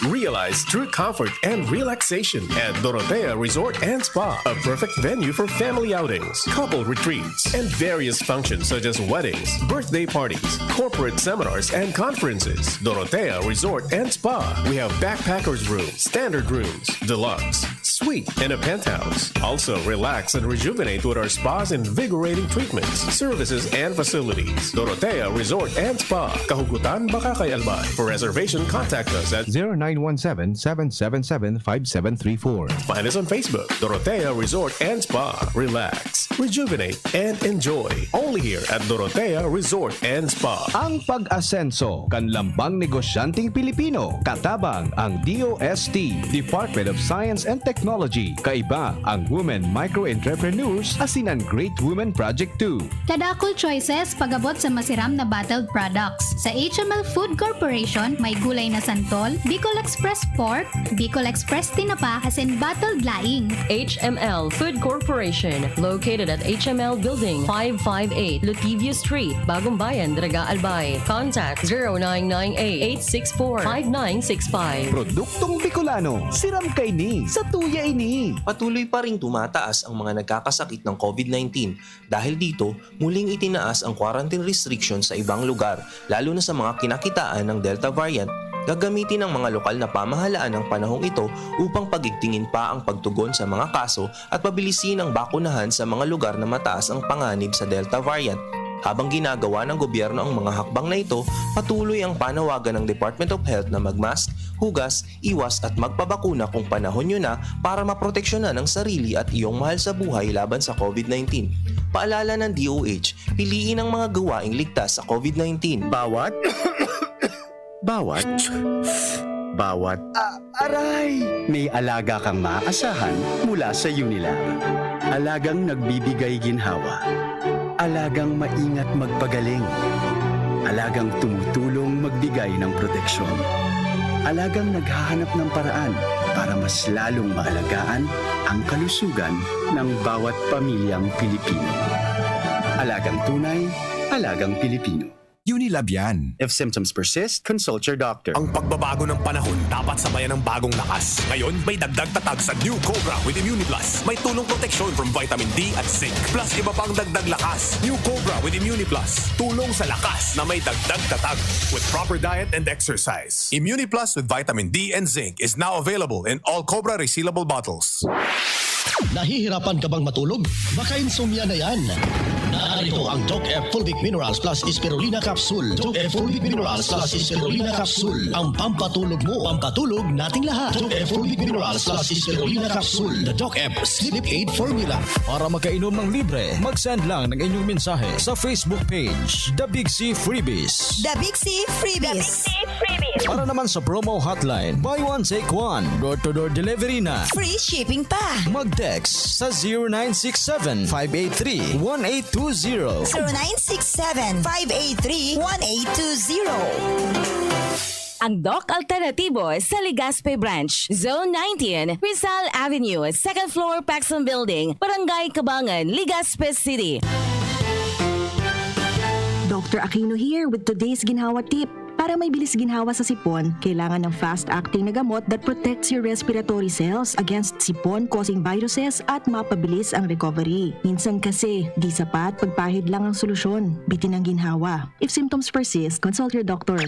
Realize true comfort and relaxation at Dorotea Resort and Spa, a perfect venue for family outings, couple retreats, and various functions such as weddings, birthday parties, corporate seminars, and conferences. Dorotea Resort and Spa. We have backpackers room, standard rooms, deluxe, suite, and a penthouse. Also, relax and rejuvenate with our spa's invigorating treatments, services, and facilities. Dorotea Resort and Spa, Kahugutan, Bacacay, Albay. For reservation, contact us at zero nine one seven, seven seven seven, five seven three four. Find us on Facebook, Dorotea Resort and Spa. Relax, rejuvenate, and enjoy. Only here at Dorotea Resort and Spa. Ang pag-asenso kan lambang negosyanteng Pilipino, katabang ang D O S T, Department of Science and Technology, kaiba ang Women Micro Entrepreneurs asin an Great Women Project two. Kadakul choices pag-abot sa masiram na bottled products. Sa H M L Food Corporation, may gulay na santol, Bicol Express Pork, Bicol Express Tinapa, asin bottled laing. H M L Food Corporation, located at H M L Building, five five eight, Lutivio Street, Bagong Bayan, Daraga, Albay. Contact zero nine nine eight, eight six four, five nine six five. Produktong Bicolano, siram kaini, satuya ini. Patuloy pa ring tumataas ang mga nagkakasakit ng COVID nineteen. Dahil dito, muling itinaas ang quarantine restrictions sa ibang lugar, lalo na sa mga kinakitaan ng Delta variant. Gagamitin ng mga lokal na pamahalaan ang panahong ito upang pagigtingin pa ang pagtugon sa mga kaso at pabilisin ang bakunahan sa mga lugar na mataas ang panganib sa Delta variant. Habang ginagawa ng gobyerno ang mga hakbang na ito, patuloy ang panawagan ng Department of Health na magmask, hugas, iwas at magpabakuna kung panahon nyo na para maproteksyonan ang sarili at iyong mahal sa buhay laban sa COVID nineteen. Paalala ng D O H, piliin ang mga gawaing ligtas sa COVID nineteen. Bawat, bawat, bawat, aray! May alaga kang maaasahan mula sa Unilab. Alagang nagbibigay ginhawa. Alagang maingat magpagaling. Alagang tumutulong magbigay ng proteksyon. Alagang naghahanap ng paraan para mas lalong maalagaan ang kalusugan ng bawat pamilyang Pilipino. Alagang tunay, alagang Pilipino. Unilab yan. If symptoms persist, consult your doctor. Ang pagbabago ng panahon dapat sabayan ng bagong lakas. Ngayon, may dagdag tatag sa New Cobra with Immuniplus. May tulong proteksyon from vitamin D at zinc. Plus iba pang dagdag lakas. New Cobra with Immuniplus. Tulong sa lakas na may dagdag tatag. With proper diet and exercise. Immuniplus with vitamin D and zinc is now available in all Cobra resealable bottles. Nahihirapan ka bang matulog? Baka insomnia na yan. Narito ang Doc F Fulvic Minerals Plus Spirulina Capsule. Doc F Fulvic Minerals Plus Spirulina Capsule. Ang pampatulog mo, pampatulog nating lahat. Doc F Fulvic Minerals Plus Spirulina Capsule. The Doc F Sleep Aid Formula. Para makainom ng libre, mag-send lang ng inyong mensahe sa Facebook page, The Big C Freebies. The Big C Freebies. Para naman sa promo hotline, buy one, take one. Door-to-door delivery na. Free shipping pa. Mag-text sa zero nine six seven, five eight three, one eight two zero. zero nine six seven, five eight three, one eight two zero. Ang Doc Alternatibo sa Legazpi Branch, Zone nineteen, Rizal Avenue, second floor, Paxson Building, Barangay Cabangan, Legazpi City. Doctor Aquino here with today's ginhawa tip. Para may bilis ginhawa sa sipon, kailangan ng fast-acting na gamot that protects your respiratory cells against sipon-causing viruses at mapabilis ang recovery. Minsan kasi, di sapat pagpahid lang ang solusyon. Bitin ang ginhawa. If symptoms persist, consult your doctor.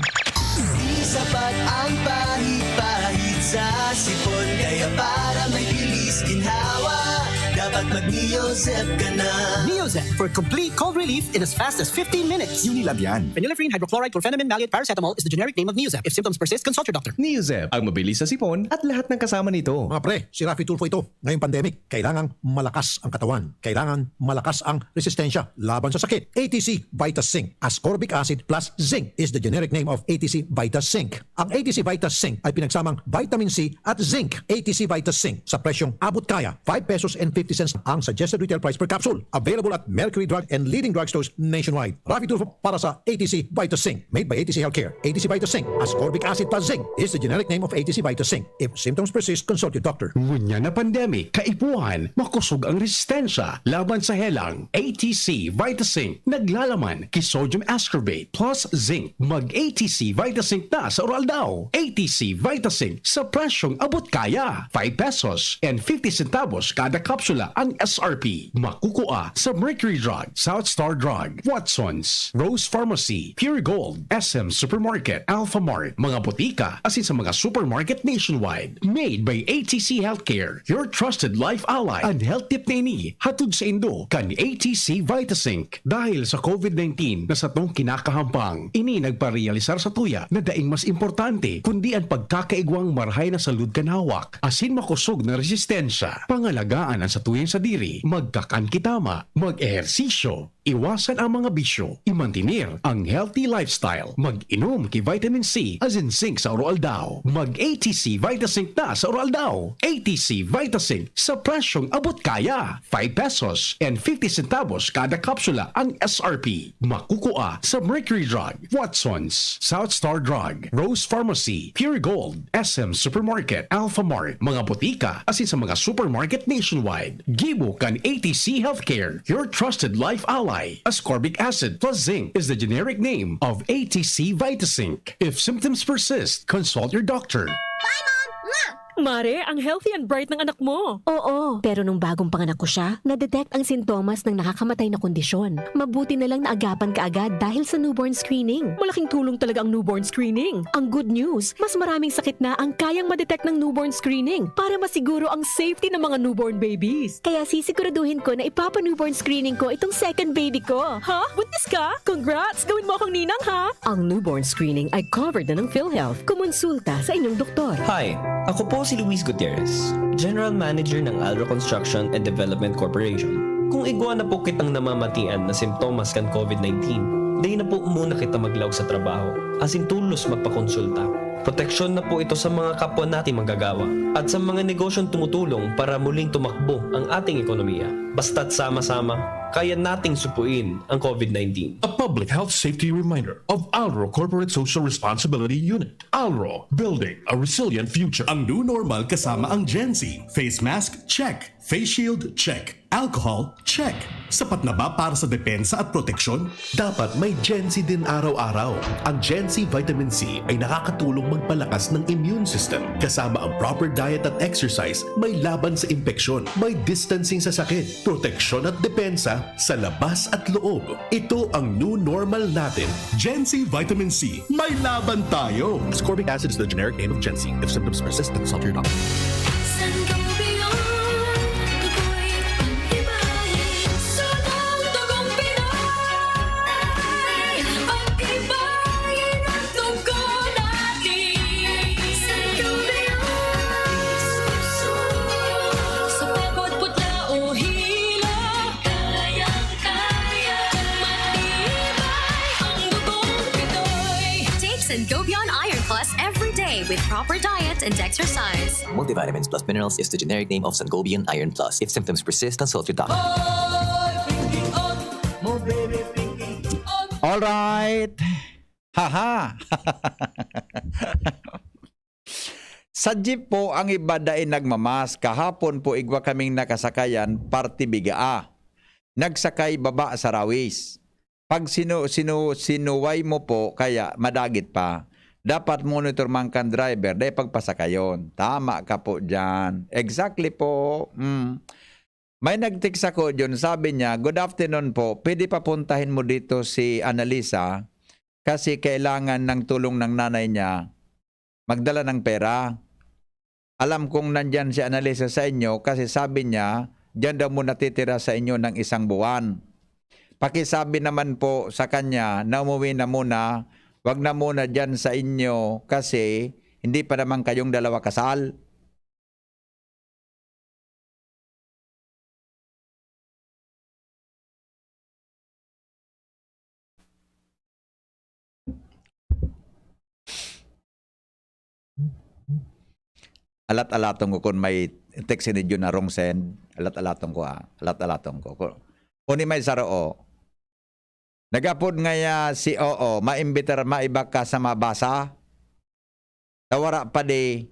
Di sapat ang pahid-pahid Sa sipon, kaya para may bilis ginhawa, dapat mag-Neozep ka na. Neozep for complete cold relief in as fast as fifteen minutes. Unilab yan. Phenylephrine, hydrochloride, chlorphenamine, maleate, paracetamol is the generic name of Neozep. If symptoms persist, consult your doctor. Neozep, ang mabilis sa sipon at lahat ng kasama nito. Mga pre, si Raffy Tulfo ito. Ngayong pandemic, kailangang malakas ang katawan. Kailangan malakas ang resistensya laban sa sakit. A T C Vitas Zinc. Ascorbic acid plus zinc is the generic name of A T C Vitas Zinc. Ang A T C Vitas Zinc ay pinagsamang vitamin C at zinc. A T C Vitas Zinc sa presyong abot kaya, five pesos and fifty cents ang suggested retail price per capsule. Available at Mercury Drug and leading drugstores nationwide. Raffy Tulfo para sa A T C Vitas Zinc. Made by A T C Healthcare. A T C Vitas Zinc. Ascorbic acid plus zinc is the generic name of A T C Vitas Zinc. If symptoms persist, consult your doctor. Ngunyan na pandemic, kaipuhan, makosog ang resistensya laban sa helang. A T C Vitasync, naglalaman ki sodium ascorbate plus zinc. Mag A T C Vitasync na sa Oral Daw. A T C Vitasync sa presyong abot kaya. Five pesos and fifty centavos kada kapsula ang S R P. Makukua sa Mercury Drug, South Star Drug, Watsons, Rose Pharmacy, Pure Gold, S M Supermarket, Alphamart, mga botika, asin sa mga supermarket nationwide. Made by A T C Healthcare, your trusted life ally. An health tip na ini, hatod saindo kan A T C Vitasync. Dahil sa COVID nineteen na satong kinakahampang, ini nagparealisar satuya na daing mas importante kundi an pagkakaigwang marahay na salud kan hawak asin makosog na resistensya. Pangalagaan an satuyang sadiri, magkakan ki tama, mag-ehersisyo, iwasan ang mga bisyo, imantener ang healthy lifestyle, mag-inom ki vitamin C asin zinc sa Oroaldaw. Mag A T C Vitasync na sa Oroaldaw. A T C Vitasync sa presyong abot kaya. Five pesos and fifty centavos kada kapsula ang S R P. Makukua sa Mercury Drug, Watsons, South Star Drug, Rose Pharmacy, Pure Gold, S M Supermarket, Alphamart, mga botika, asin sa mga supermarket nationwide. Gibo kan A T C Healthcare, your trusted life ally. Ascorbic acid plus zinc is the generic name of A T C Vitasync. If symptoms persist, consult your doctor. Mare, ang healthy and bright ng anak mo. Oo, pero nung bagong panganak ko siya, na-detect ang sintomas ng nakakamatay na kondisyon. Mabuti na lang naagapan ka agad dahil sa newborn screening. Malaking tulong talaga ang newborn screening. Ang good news, mas maraming sakit na ang kayang ma-detect ng newborn screening para masiguro ang safety ng mga newborn babies. Kaya sisiguraduhin ko na ipapa-newborn screening ko itong second baby ko. Ha? Buntis ka? Congrats! Gawin mo akong ninang, ha? Ang newborn screening ay covered na ng PhilHealth. Kumonsulta sa inyong doktor. Hi! Ako po si Luis Gutierrez, General Manager ng Alro Construction and Development Corporation. Kung igwa na po kitang namamatian na simptomas kan COVID nineteen, dai na po muna kita maglaog sa trabaho, asin tolos magpakonsulta. Proteksyon na po ito sa mga kapwa nating manggagawa at sa mga negosyong tumutulong para muling tumakbo ang ating ekonomiya. Basta't sama-sama, kaya nating supuin ang COVID nineteen. A public health safety reminder of Alro Corporate Social Responsibility Unit. Alro, building a resilient future. Ang new normal kasama ang Gen Z. Face mask, check. Face shield, check. Alcohol, check. Sapat na ba para sa depensa at proteksyon? Dapat may Gen Z din araw-araw. Ang Gen Z Vitamin C ay nakakatulong magpalakas ng immune system, kasama ang proper diet at exercise, may laban sa impeksyon, may distancing sa sakit, proteksyon at depensa sa labas at loob. Ito ang new normal natin. Gen Z Vitamin C, may laban tayo! Ascorbic acid is the generic name of Gen Z. If symptoms persist, consult your doctor. Take Sangobion Iron Plus every day with proper diet and exercise. Multivitamins plus minerals is the generic name of Sangobion Iron Plus. If symptoms persist, consult your doctor. All right. Haha. Sa jeep po, ang iba dai nagmamask. Kahapon po, igwa kaming nakasakayan, parte Bigaa. Nagsakay baba sa Rawis. Pag sinu-, sinu-, sinuway mo po, kaya madagit pa. Dapat monitor man kan driver, dai pagpasakayon. Tama ka po dyan. Exactly po. Mm. May nag-text ako dyan, sabi niya, "Good afternoon po, pwede papuntahin mo dito si Annalisa kasi kailangan ng tulong ng nanay niya magdala ng pera." alam kong nandiyan si Annalisa sa inyo kasi sabi niya, diyan daw muna titira sa inyo ng isang buwan. Pakisabi naman po sa kanya na umuwi na muna, wag na muna diyan sa inyo kasi hindi pa naman kayong dalawa kasal. Alat-alaton ko kun may text ni Jun na wrong send. Alat-alaton ko, ah. Alat-alaton ko. Ku-, kuni may saro, oh. Nagapod ngaya si Oo, maimbitar, maiba ka sa mabasa? Ta wara pa di,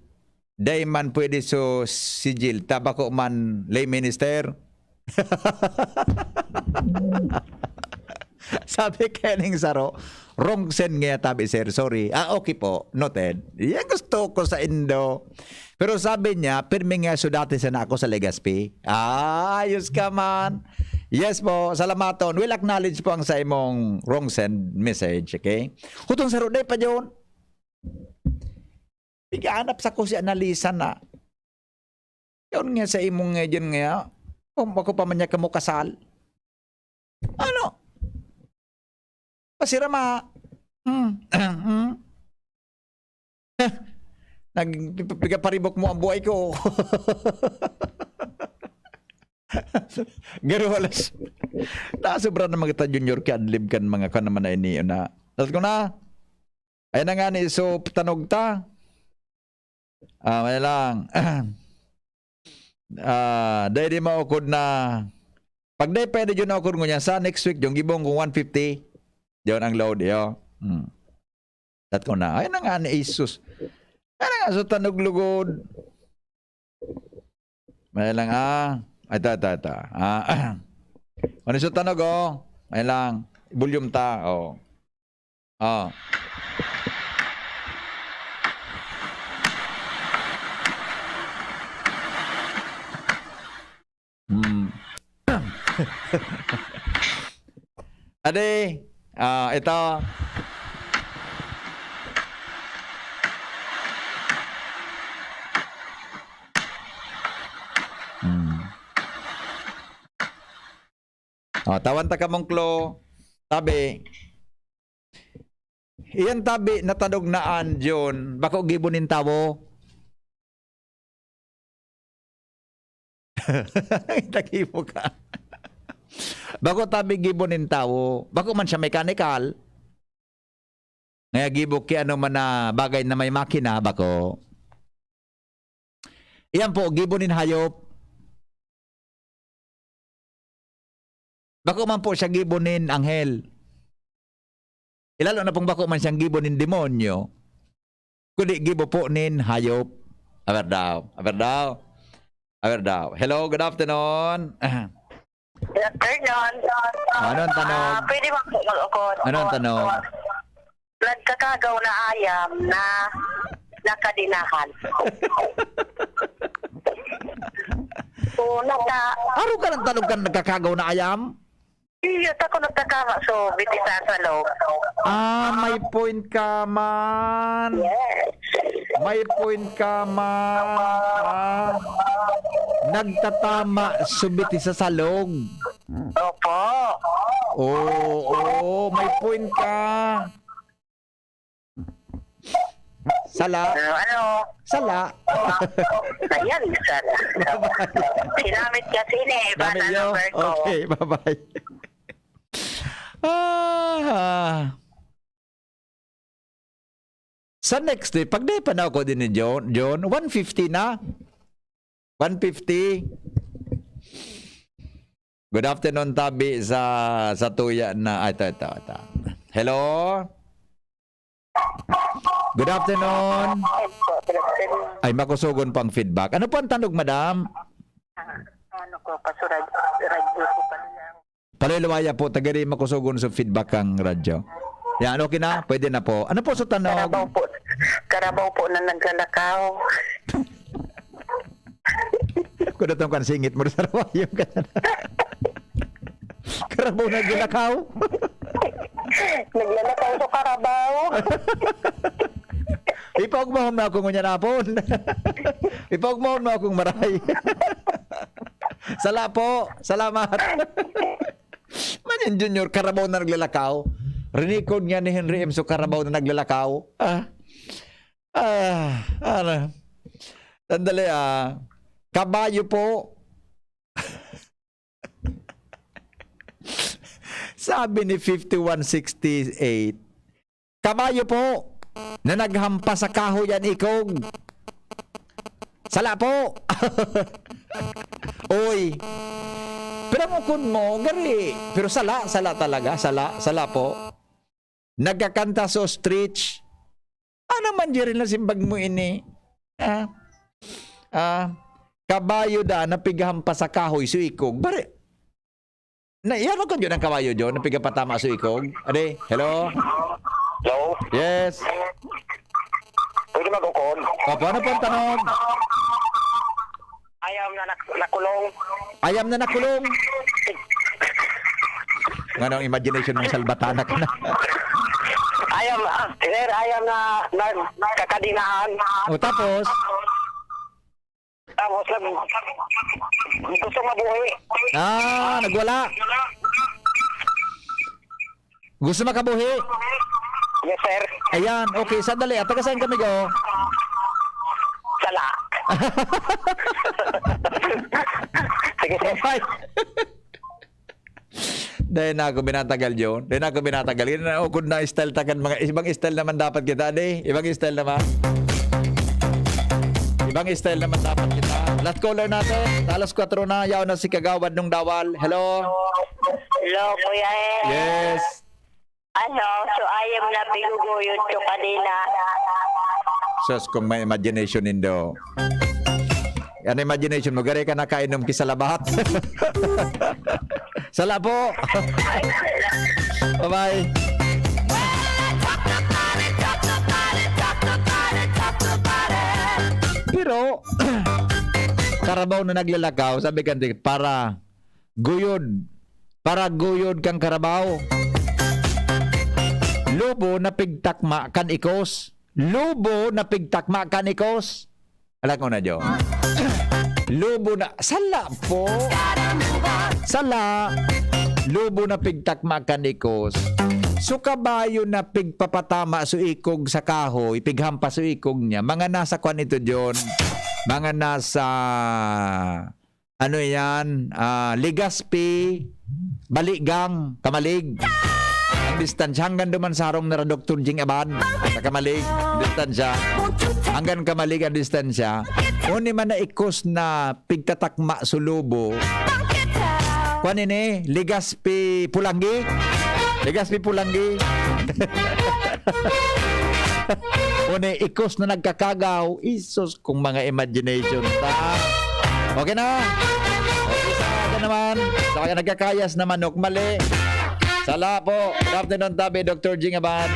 dai man pwede so si Jill, ta bako man lay minister. Sabi kaya ning saro, "Wrong send ngaya tabi, sir. Sorry." Ah, okay po. Noted. Yan gusto ko sa indo. Pero sabi niya, "Pirmi nga so dati sana ako sa Legazpi." Ah, ayos ka man. Yes po, salamaton. We'll acknowledge po ang sa imong wrong send message, okay? Hutong saro, dai pa yun. Pigaanap sa ko si Annalisa na. Yun nga sa imong nga dyan nga, oh, ako pa man niya kamo kasal. Ano? Pasirama. Hmm. Hmm. Nag-, pigaparibok mo ang buhay ko. Garo alas. Nasobra na mga ta junior ki adlib kan mga kan naman na ini na. Tapos ko na. Ay na nga ni, so, tanog ta. Ah, may lang. Ah, dai di maukod na. Pag dai pwede yun na ukod ngunyan, sa next week, yung gibong kong one fifty, yun ang load, yo. Hmm. Dat ko na. Ay na nga ni Jesus. Ay na nga, so, tanog lugod. May lang, ah. Ito, ito, ito. Ah, ano sa tanog, oh? May lang. Volume ta, oh. Oh. Hmm. Ade, ah, ito. Hmm. Oh, tawan ta kamong clue. Tabi. Iyan tabi na tanog na an Jun, bako gibo nin tawo. Tagibo ka. Bako tabi gibo nin tawo. Bako man siya mechanical. Ngaya gibo ki ano man na bagay na may makina, bako. Iyan po, gibo nin hayop. Bako man po siya gibo nin anghel. Ilalo na pong bako man siyang gibo nin demonyo, kundi gibo po nin hayop. Aber daw, aber daw, aber daw. Hello, good afternoon. Good afternoon. Anong tanog? Ah, pwede ba po mag-ukot? Anong tanog? Nagkakagaw na ayam na nakadinahan. So, naka- Aro ka ng tanog kan nagkakagaw na ayam? Iyo, ta ko nagkakama, so, bitisa sa loob. Ah, may point ka man. Yes. May point ka man. Ah, nagtatama, subiti sa salog. Opo. Oo, oo, may point ka. Sala. Ano, ano? Sala. Ayan, sala. Bye-bye. Sinamit kasi ini, iba Dami na yun. Number ko. Okay, bye-bye. Ah. Sa next week, pag di pa na ako din ni John, John, one fifty na. One fifty. Good afternoon, tabi sa, sa tuya na, ay, ito, ito, ito. Hello? Good afternoon. Ay, makusugon pang feedback. Ano po ang tanog, madam? Ah, ano ko, pasurad, radyo ko pa lang. Paliwaya po, tagari makusugon sa feedback ang radyo. Yan, okay na? Pwede na po. Ano po sa tanog? Karabaw po. Karabaw po na naglalakaw. Kuda tong kan singit mo sa rawayo ka na. Karabaw na ginakaw. Naglalakaw sa karabaw. Ipaugmahom na ako ngunyan hapon. Ipaugmahon mo akong maray. Sala po. Salamat. Man yan, Junior, karabaw na naglalakaw. Record nga ni Henry M. So, karabaw na naglalakaw. Ah. Ah, ano? Sandali, ah. Kabayo po. Sabi ni fifty-one sixty-eight, "Kabayo po na naghampas sa kahoy an ikog." Sala po. Oy. Pero ang ukod mo, gari. Pero sala, sala talaga. Sala, sala po. Nagkakanta sa ostrich. Ano man, Jerry, na simbag mo ini? Ah? Ah? Kabayo da, na pighampas sa kahoy, so ikog. Bare, na, yan ang kudyo ng kabayo, John, na pigapatama sa ikog. Ade, hello? Hello? Yes. Pwede mag-ukod? Opo, ano po ang tanong? Ayam na nak-, nakulong. Ayam na nakulong? Ngano ang imagination mong salbatana ka na? Ayam, ah, sir, ayam na, na, kakadinahan. O, tapos? Tapos, nag-, gusto mabuhi. Ah, nagwala. Gusto makabuhi? Yes, sir. Ayan, okay, sandali. Ah, taga saan kami, go? Sala. Sige, sir. Bye. Dahil na ako binatagal, John. Dahil na ako binatagal. Yan na, ukod na style ta kan mga, ibang style naman dapat kita, di? Ibang style naman. Ibang style naman dapat kita. Last caller natin. Alas kwatro na, yaw na si Kagawad nung Dawal. Hello? Hello, Kuya Ed. Yes. Ano, so ayam na pinuguyod ko kanina. Sus, kung may imagination nindo. Ano imagination mo? Gari ka nakainom ki sa labat. Sala po. Bye-bye. Pero, karabaw na naglalakaw, sabi kan, para guyod. Para guyod kang karabaw. Lobo na pigtakma kan ikos. Lobo na pigtakma kan ikos. Alam ko na, Jo. Lobo na, sala po. Sala. Lobo na pigtakma kan ikos. So, kabayo na pigpapatama so ikog sa kahoy, pighampas so ikog niya. Mga nasa kwan ito, John. Mga nasa ano yan? Ah, Legazpi, Baligang, Camalig. Ang distansya hanggang duman sa harong na Doktor Jing Abad, sa Camalig, ang distansya. Hanggang Camalig ang distansya. Uni man na ikos na pigtatakma so lobo. Kwan ini, Legazpi, Polangui. Legazpi, Polangui. Uni, ikos na nagkakagaw. Isus, kung mga imagination ta. Okay na? Okay, sa akin naman, sa mga nagkakayas na manok, mali. Sala po. Good afternoon, tabi, Doktor Jing Abad.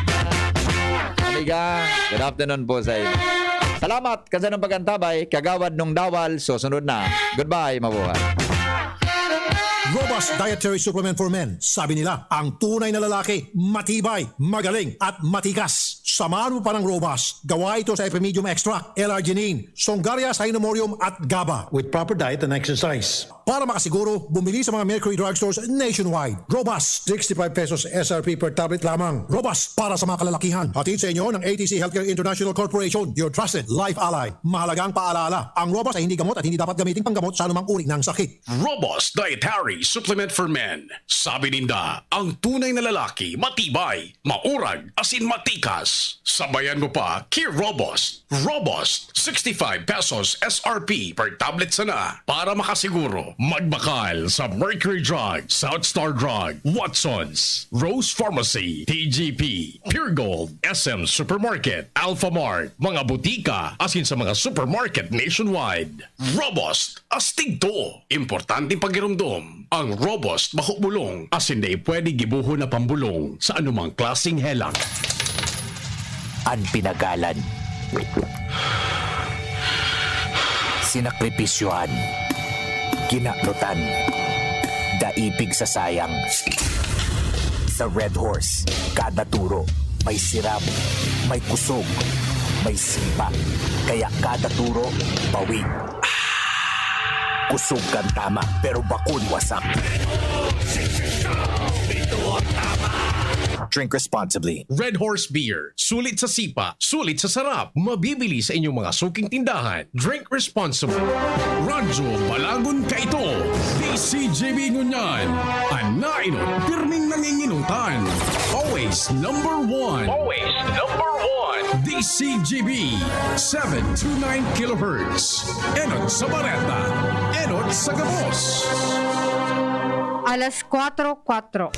Amiga, good afternoon po sa inyo. Salamat, kasanong pag-antabay, Kagawad nung Dawal, susunod na. Goodbye, mabuhay. Robust Dietary Supplement for Men. Sabi nila, ang tunay na lalaki, matibay, magaling, at matikas. Samahan mo pa ng Robust. Gawa ito sa Epimedium Extract, L-arginine, Songaria Cynomorium at gaba. With proper diet and exercise. Para makasiguro, bumili sa mga Mercury Drugstores nationwide. Robust, sixty-five pesos S R P per tablet lamang. Robust, para sa mga kalalakihan. Hatid sa inyo ng A T C Healthcare International Corporation, your trusted life ally. Mahalagang paalala, ang Robust ay hindi gamot at hindi dapat gamitin panggamot sa anumang uri ng sakit. Robust Dietary Supplement for Men. Sabi ninda, ang tunay na lalaki, matibay, maurag, asin matikas. Sabayan mo pa ki Robust. Robust, sixty-five pesos S R P per tablet sana. Para makasiguro, magbakal sa Mercury Drug, South Star Drug, Watsons, Rose Pharmacy, T G P, Pure Gold, S M Supermarket, Alpha Mart, mga butika, asin sa mga supermarket nationwide. Robust, astig to. Importanteng pagiromdom, ang Robust bako bulong, asin dai pwede gibohon na pambulong sa anumang klaseng helang. An pinagalan, sinakripisyohan, kinanutan, dai pigsasayang. Sa Red Horse, kada turo, may sirab, may kusog, may sipa. Kaya kada turo, bawi. Kusog kan tama, pero bakun wasak. Drink responsibly. Red Horse Beer. Sulit sa sipa, sulit sa sarap. Mabibili sa inyong mga suking tindahan. Drink responsibly. Radyo Balagon Kaito. D C G B ngunyan. An nainot, pirming nanginginutan. Always number one. Always number one. D C G B, seven two nine kilohertz. Enot sa bareta. Enot sa gabos. Alas kwatro kwatro.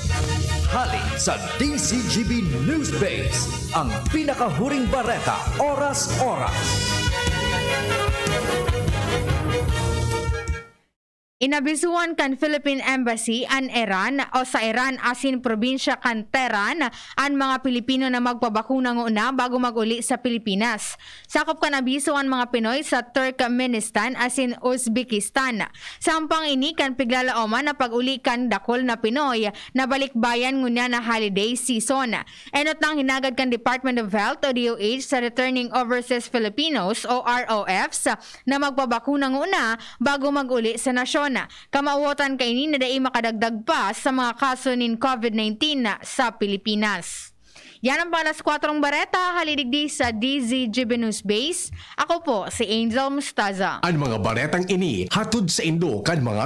Hali sa D C G B News Base, ang pinakahuring bareta, oras-oras. Inabisuhan kan Philippine Embassy an Iran o sa Iran asin probinsya kan Tehran an mga Pilipino na magpabakuna ngona bago mag-uli sa Pilipinas. Sakop kan abiso an mga Pinoy sa Turkmenistan asin Uzbekistan. Sampang ini kan piglalaoman na pag-uli kan dakul na Pinoy na balikbayan ngunyan na holiday season. Enot na ang hinagad kan Department of Health o D O H sa returning overseas Filipinos o R O Fs na magpabakuna ngona bago mag-uli sa nasyon. Kamawotan kaini na dai makadagdag pa sa mga kaso nin COVID nineteen sa Pilipinas. Yan ang pang alas kwatrong bareta, hali digdi sa D Z G B News Base. Ako po si Angel Mustaza. An mga baretang ini hatod saindo kan mga